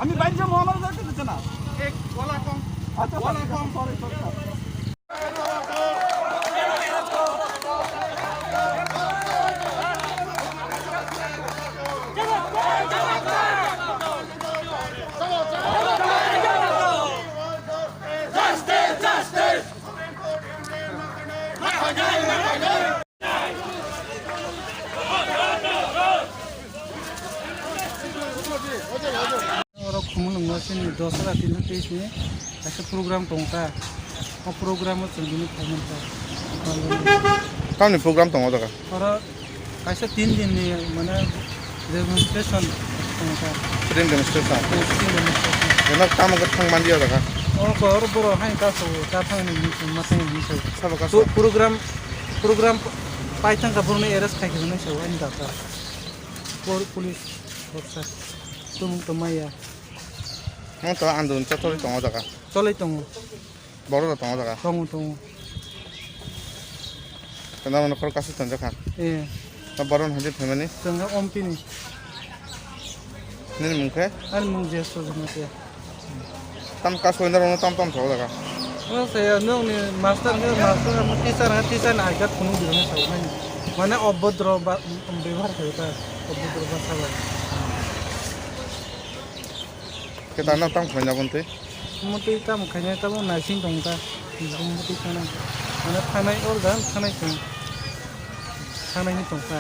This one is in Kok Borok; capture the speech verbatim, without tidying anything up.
আমি বাইক যাবো, আমার যাইতে দিচ্ছে না। এক গলা কম। আচ্ছা, গলা কম। Sorry, sorry, sorry. Oro Khumulwngo chini dos hajar tinso teis ni kaisa program tongkha. O program o chwng bini phaimankha. Tamni program tongo jaga? Oro kaisa tin din ni mane demonstration tongkha. Freedom demonstration. Freedom demonstration. Eno tamo khe thang mandi o jaga? O khe oro borok haino kaso cha thangni hinwi ma thangni hinwi. Sabo kaso? Program, program paithangkha borokno arrest khaikha hinwi sao ani data. Por-, police officer. Tumung tongmaya. Nwng to andon chotoi tongo jaga. Choloi tongo. Borok rok tongo jaga. Tongo, tongo. Tanda mano khoro kasu tonjak kha. Eh. Ta borok hadi phaimani. Tongkha ompini. Nini mung khe? Ani mung je sojna te. Tam kasu indar ono tam tam tongo jaga. O saya nwng ni master ni master, teacher ni teacher ni I card phunuk di rok ni sao nani. Mane obodro ba, bebhar khayo ta. Obodro ba sabo. Khe tana tam khaina bwntwi? Motwi tam khaina tabuk naising tong ta. Motwi thanai. Mane thanai or dan thanai tong. Thanai ni tong ta.